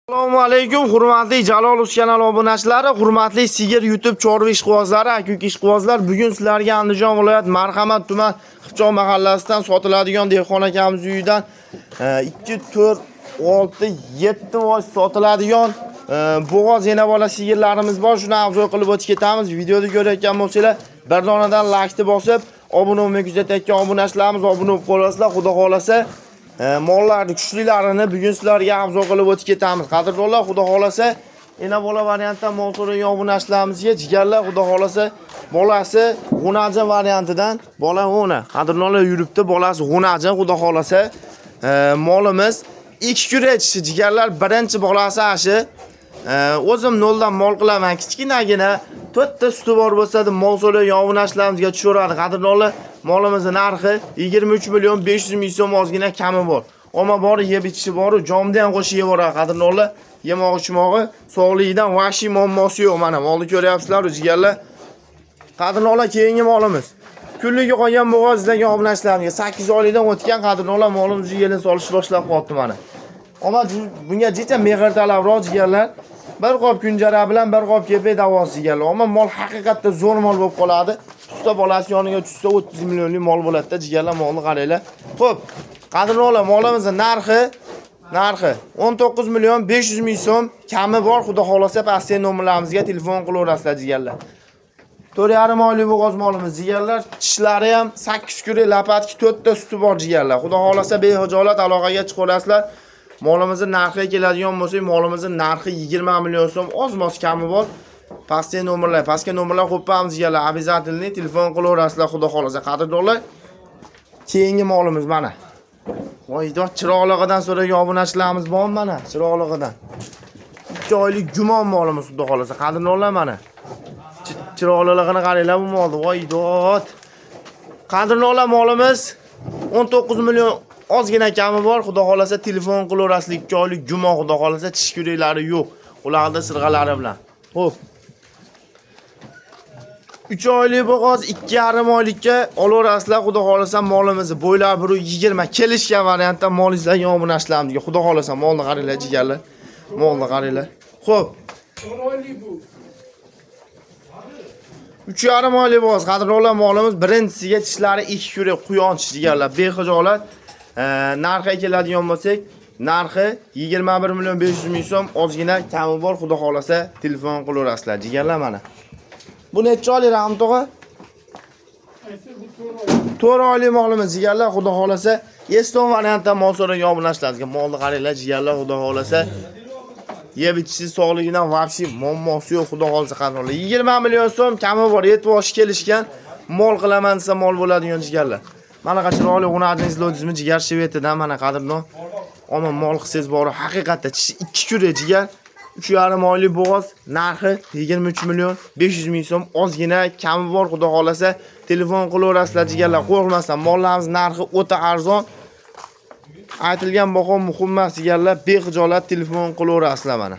Assalomu alaykum hurmatli Jalol Uz kanali obunachilari, hurmatli Sigir YouTube chorva ishqibozlari, aka-uka ishqibozlar, bugun sizlarga Andijon viloyat Marhamat tuman Qipchoq mahallasidan sotiladigan dehqon akamiz uyidan 2 4 6 7 voz sotiladigan bo'g'oz ena bola sigirlarimiz bor. Shuni obzor qilib o'tib ketamiz. Videoda ko'rayotgan bo'lsanglar, bir donadan like bosib, obuna bo'lmay kuzatayotgan obunachilarimiz obuna bo'lib qolasizlar. Xudo xolasa mollarni kuchlilarini bugun sizlarga obzor qilib o'tib ketamiz. Qadrdonlar, xudo xolasa ena bola variantdan mol so'ragan obunachilarimizga jigarlar, xudo xolasa bolasi g'unaja variantidan bola o'na. Qadrdonlar yuribdi, bolasi g'unaja, xudo xolasa molimiz ikki kurak jigarlar, birinchi bolasi ashi. O'zim noldan mol qilaman, kichkinagina 4 ta suti bor bo'lsa, mol so'ragan obunachilarimizga tushaveradi. Qadrdonlar, molimizni narxi 23 million 500 ming so'm, ozgina kami bor. Oma bor, yeb ichishi bor, jomda ham qo'shib yevoradi. Qadrdonlar, yemoq ichmog'i sog'ligidan vahshiy muammosi yo'q. Mana molni ko'ryapsizlar, jigarlar. Qadrdonlar, keyingi molimiz. Kunligi qolgan bo'g'oz izlagan obunachilarimizga 8 oylikdan o'tgan qadrdonlar, molimizni yelin solish boshlab qoldi mana. Oma bunga jicha mehr talabroq jigarlar. Bir qop kunjara bilan bir qop kepak davosi jigarlar. Oma mol haqiqatda zo'r mol bo'lib qoladi. Tushsa bolasi yoniga tushsa 30 millionlik mol bo'ladi-da jigarlar, molni qaranglar. Xo'p, qadrdonlar, molimizning narxi 19 million 500 ming so'm, kami bor, xudo xolasa pastki nomerlarimizga telefon qilaverasizlar jigarlar. 4,5 oylik bo'g'oz molimiz jigarlar, tishlari ham 8 kurak, lapatki 4 ta suti bor jigarlar. Xudo xolasa behijolat aloqaga chiqaverasizlar. Molimizning narxiga keladigan bo'lsak, molimizning narxi 20 million so'm, oz-moz kami bor. Pastki nomerlar qo'yamiz jigarlar, обязательно telefon qilaverasizlar, xudo xolasa. Qadrdonlar, keyingi molimiz mana. Voy, chiroqlig'idan so'ragan obunachilarimiz bor mana, chiroqlig'idan. 2 oylik jumon molimiz, xudo xolasa. Qadrdonlar mana. Chiroqlig'ini qaranglar bu molni. Voy dod. Qadrdonlar, molimiz 19 million ozgina kami bor, xudo xolasa telefon qilaverasizlar. 2 oylik jumon, xudo xolasa, tish kuraklari yo'q. Ularda sirg'alari bilan. Xo'p. 3 oylik bo'g'oz 2,5 oylikka olaverasizlar, xudo xolasa molimizni bo'ylari 120 kelishgan variantda mol izlagan obunachilarimizga, xudo xolasa molni qaranglar jigarlar. Molni qaranglar. Xo'p. 4 oylik bu. 3,5 oylik bo'g'oz qadrdonlar, molimiz birinchisiga tishlari 2 kurak quyon tish jigarlar, bexijolat. Narxiga keladigan bo'lsak, narxi 21 million 500 ming so'm, ozgina kami bor, xudo xolasa telefon qilaverasizlar jigarlar mana. Bu necha oylik Rahmat tog'a? 4 oylik molimiz jigarlar, xudo xolasa Eston variantdan mol so'ragan obunachilarga molni qaranglar jigarlar, xudo xolasa yeb ichishi sog'ligidan vahshiy muammosi yo'q, xudo xolasa qadrli. 20 million so'm kami bor, yetib osh kelishgan mol qilaman desa mol bo'ladigan jigarlar. Mana chiroyli g'unajini izlovdingizmi jigar Shvediyadan mana qadrdon. Omon mol qilsangiz bor, haqiqatda tishi 2 kurak jigar. 3,5 oylik bo'g'oz, narxi 23 million 500 ming so'm, ozgina kami bor, xudo xolasa telefon qilaverasizlar jigarlar, qo'rqmasdan. Mollarimiz narxi o'ta arzon. Aytilgan baho muhim emas jigarlar, bexijolat telefon qilaverasizlar mana.